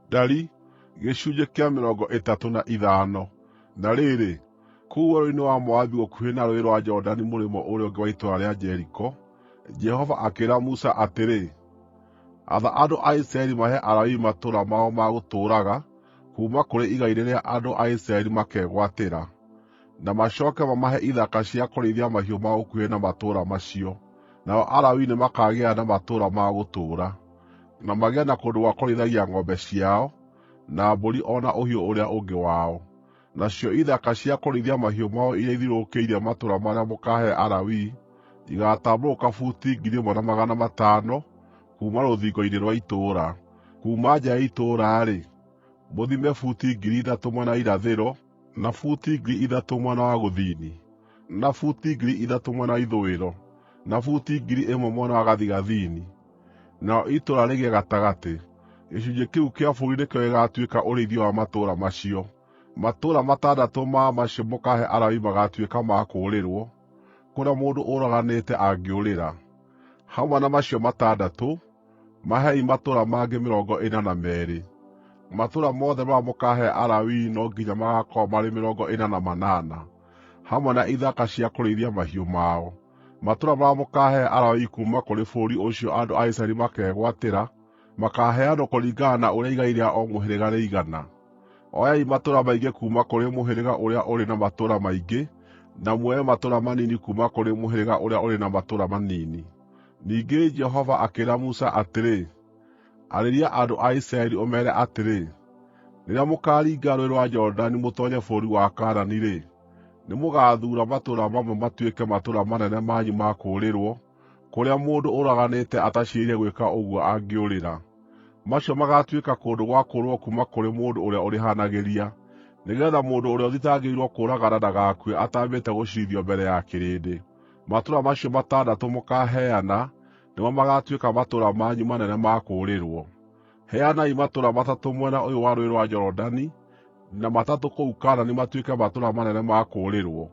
Ndari gĩcunjĩ kĩa 35. Na rĩrĩ, kũu werũ-inĩ wa Moabi gũkuhĩ na Rũũĩ rwa Jorodani mũrĩmo ũrĩa ũngĩ wa itũũra rĩa Jeriko, Jehova akĩĩra Musa atĩrĩ, Atha andũ a Isiraeli mahe Alawii matũũra mao ma gũtũũraga kuuma kũrĩ igai rĩrĩa andũ a Isiraeli makegwatĩra, na macooke mamahe ithaka cia kũrĩithia mahiũ mao gũkuhĩ na matũũra macio. Nao Alawii nĩmakagĩa na matũũra ma gũtũũra, na magĩe na kũndũ gwa kũrĩithagia ng'ombe ciao, na mbũri o na ũhiũ ũrĩa ũngĩ wao. Nacio ithaka cia kũrĩithia mahiũ mao iria ithiũrũrũkĩirie matũũra marĩa mũkaahe Alawii igaatambũrũka buti 1,500 kuuma rũthingo-inĩ rwa itũũra. Kuuma nja ya itũũra-rĩ, mũthime buti 3,000 mwena wa irathĩro, na buti 3,000 mwena wa gũthini, na buti 3,000 mwena wa ithũĩro, na buti 1,000 mwena wa gathigathini. Narĩo itũũra rĩgĩe gatagatĩ. Gĩcunjĩ kĩu kĩa bũrũri nĩkĩo gĩgaatuĩka ũrĩithio wa matũũra macio. Matũũra matandatũ ma macio mũkaahe Alawii magaatuĩka ma kũũrĩrwo, kũrĩa mũndũ ũraganĩte angĩũrĩra. Hamwe na macio matandatũ, mahei matũũra mangĩ 42. Matũũra mothe marĩa mũkaahe Alawii no nginya magaakorwo marĩ 48, hamwe na ithaka cia kũrĩithia mahiũ mao. Matũũra marĩa mũkaahe Alawii kuuma kũrĩ bũrũri ũcio andũ a Isiraeli makegwatĩra makaaheanwo kũringana na ũrĩa igai rĩa o mũhĩrĩga rĩigana. Oyai matũũra maingĩ kuuma kũrĩ mũhĩrĩga ũrĩa ũrĩ na matũũra maingĩ, na muoye matũũra manini kuuma kũrĩ mũhĩrĩga ũrĩa ũrĩ na matũũra manini.” Ningĩ Jehova akĩĩra Musa atĩrĩ, “Arĩria andũ a Isiraeli ũmeere atĩrĩ, ‘Rĩrĩa mũkaaringa Rũũĩ rwa Jorodani mũtoonye bũrũri wa Kaanani-rĩ, nĩmũgathuura matũũra mamwe matuĩke matũũra manene manyu ma kũũrĩrwo, kũrĩa mũndũ ũraganĩte ataciirĩire gwĩka ũguo angĩũrĩra. Macio magaatuĩka kũndũ gwa kũũrĩrwo kuuma kũrĩ mũndũ ũrĩa ũrĩhanagĩria, nĩgeetha mũndũ ũrĩa ũthitangĩirwo kũũragana ndagakue atambĩte gũciirithio mbere ya kĩrĩndĩ. Matũũra macio matandatũ mũkaaheana nĩmo magaatuĩka matũũra manyu manene ma kũũrĩrwo. Heanai matũũra matatũ mwena ũyũ wa Rũũĩ rwa Jorodani, na matatũ kũu Kaanani matuĩke matũũra manene ma kũũrĩrwo.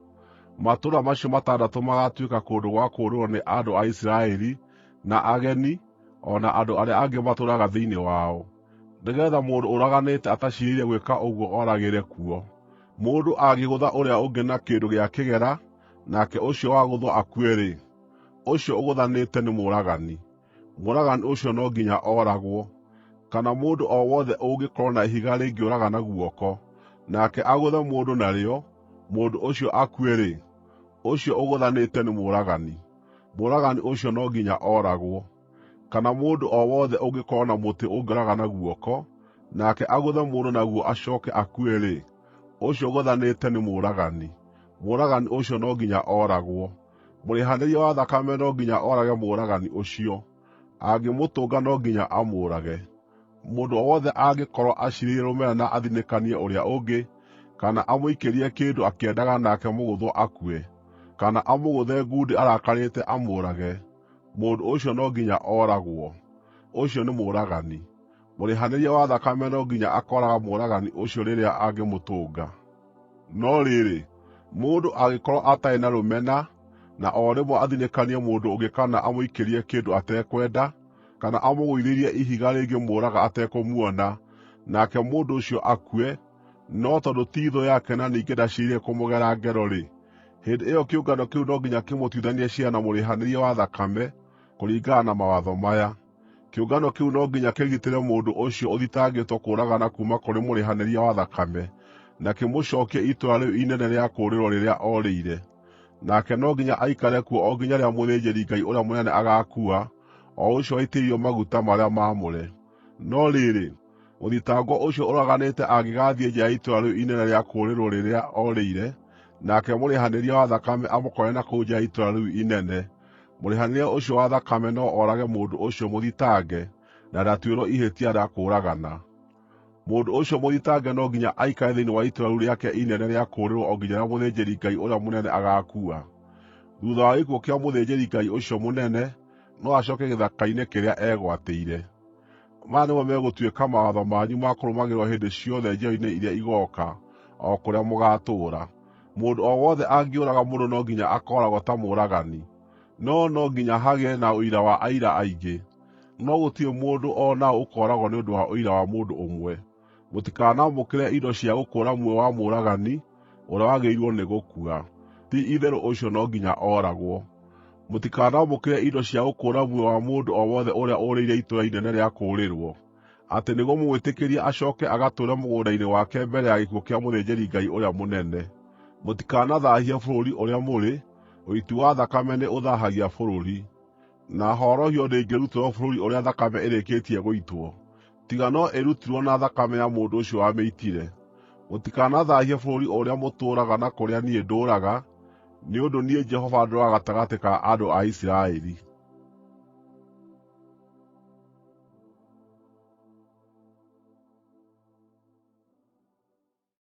Matũũra macio matandatũ magaatuĩka kũndũ gwa kũũrĩrwo nĩ andũ a Isiraeli, na ageni, o na andũ arĩa angĩ matũũraga thĩinĩ wao, nĩgeetha mũndũ ũraganĩte ataciirĩire gwĩka ũguo oragĩre kuo. Mũndũ angĩgũtha ũrĩa ũngĩ na kĩndũ gĩa kĩgera, nake ũcio wagũthwo akue-rĩ, ũcio ũgũthanĩte nĩ mũũragani. Mũũragani ũcio no nginya ooragwo. Kana mũndũ o wothe ũngĩkorwo na ihiga rĩngĩũragana guoko, nake agũthe mũndũ narĩo, mũndũ ũcio akue-rĩ, ũcio ũgũthanĩte nĩ mũũragani. Mũũragani ũcio no nginya ooragwo. Kana mũndũ o wothe ũngĩkorwo na mũtĩ ũngĩũragana guoko, nake agũthe mũndũ naguo acooke akue-rĩ, ũcio ũgũthanĩte nĩ mũũragani. Mũũragani ũcio no nginya ooragwo. Mũrĩhanĩria wa thakame no nginya oorage mũũragani ũcio; angĩmũtũnga no nginya amũũrage. Mũndũ o wothe angĩkorwo aciirĩire rũmena na athinĩkanie ũrĩa ũngĩ, kana amũikĩrie kĩndũ akĩendaga nake mũgũthwo akue, kana amũgũthe ngundi arakarĩte amũũrage, mũndũ ũcio no nginya ooragwo. Ũcio nĩ mũũragani. Mũrĩhanĩria wa thakame no nginya akooraga mũũragani ũcio rĩrĩa angĩmũtũnga. No rĩrĩ, mũndũ angĩkorwo atarĩ na rũmena, na o rĩmwe athinĩkanie mũndũ ũngĩ kana amũikĩrie kĩndũ atekwenda, kana amũgũithĩrie ihiga rĩngĩmũũraga atekũmuona, nake mũndũ ũcio akue, no tondũ ti thũ yake na ningĩ ndaciirĩire kũmũgera ngero-rĩ, hĩndĩ ĩyo kĩũngano kĩu no nginya kĩmũtuithanie ciira na mũrĩhanĩria wa thakame kũringana na mawatho maya. Kĩũngano kĩu no nginya kĩgitĩre mũndũ ũcio ũthitangĩtwo kũũragana kuuma kũrĩ mũrĩhanĩria wa thakame, na kĩmũcookie itũũra rĩu inene rĩa kũũrĩrwo rĩrĩa oorĩire. Nake no nginya aikare kuo o nginya rĩrĩa mũthĩnjĩri-Ngai ũrĩa mũnene agaakua, o ũcio waitĩrĩirio maguta marĩa maamũre. No rĩrĩ, mũthitangwo ũcio ũraganĩte angĩgaathiĩ nja ya itũũra rĩu inene rĩa kũũrĩrwo rĩrĩa oorĩire, nake mũrĩhanĩria wa thakame amũkore na kũu nja ya itũũra rĩu inene, mũrĩhanĩria ũcio wa thakame no oorage mũndũ ũcio mũthitange na ndatuĩrwo ihĩtia rĩa kũũragana. Mũndũ ũcio mũthitange no nginya aikare thĩinĩ wa itũũra rĩu rĩake inene rĩa kũũrĩrwo o nginya rĩrĩa mũthĩnjĩri-Ngai ũrĩa mũnene agaakua. Thuutha wa gĩkuũ kĩa mũthĩnjĩri-Ngai ũcio mũnene, no acooke gĩthaka-inĩ kĩrĩa eegwatĩire. Maya nĩmo megũtuĩka mawatho manyu ma kũrũmagĩrĩrwo hĩndĩ ciothe njiarwa-inĩ iria igooka, o kũrĩa mũgaatũũra. Mũndũ o wothe angĩũraga mũndũ no nginya akooragwo ta mũũragani, no no nginya hagĩe na ũira wa aira aingĩ. No gũtirĩ mũndũ o na ũ ũkooragwo nĩ ũndũ wa ũira wa mũndũ ũmwe. Mũtikanamũkĩre indo cia gũkũũra muoyo wa mũũragani, ũrĩa wagĩrĩirwo nĩ gũkua. Ti-itherũ ũcio no nginya ooragwo. Mũtikanamũkĩre indo cia gũkũũra muoyo wa mũndũ o wothe ũrĩa ũũrĩire itũũra inene rĩa kũũrĩrwo, atĩ nĩguo mũmwĩtĩkĩrie acooke agatũũre mũgũnda-inĩ wake mbere ya gĩkuũ kĩa mũthĩnjĩri-Ngai ũrĩa mũnene. Mũtikanathaahie bũrũri ũrĩa mũrĩ; ũiti wa thakame nĩ ũthaahagia bũrũri, na horohio ndĩngĩrutĩrwo bũrũri ũrĩa thakame ĩrĩkĩtie gũitwo, tiga no ĩrutirwo na thakame ya mũndũ ũcio wamĩitire. Mũtikanathaahie bũrũri ũrĩa mũtũũraga na kũrĩa niĩ ndũũraga, nĩ ũndũ niĩ Jehova ndũũraga gatagatĩ ka andũ a Isiraeli.’ ”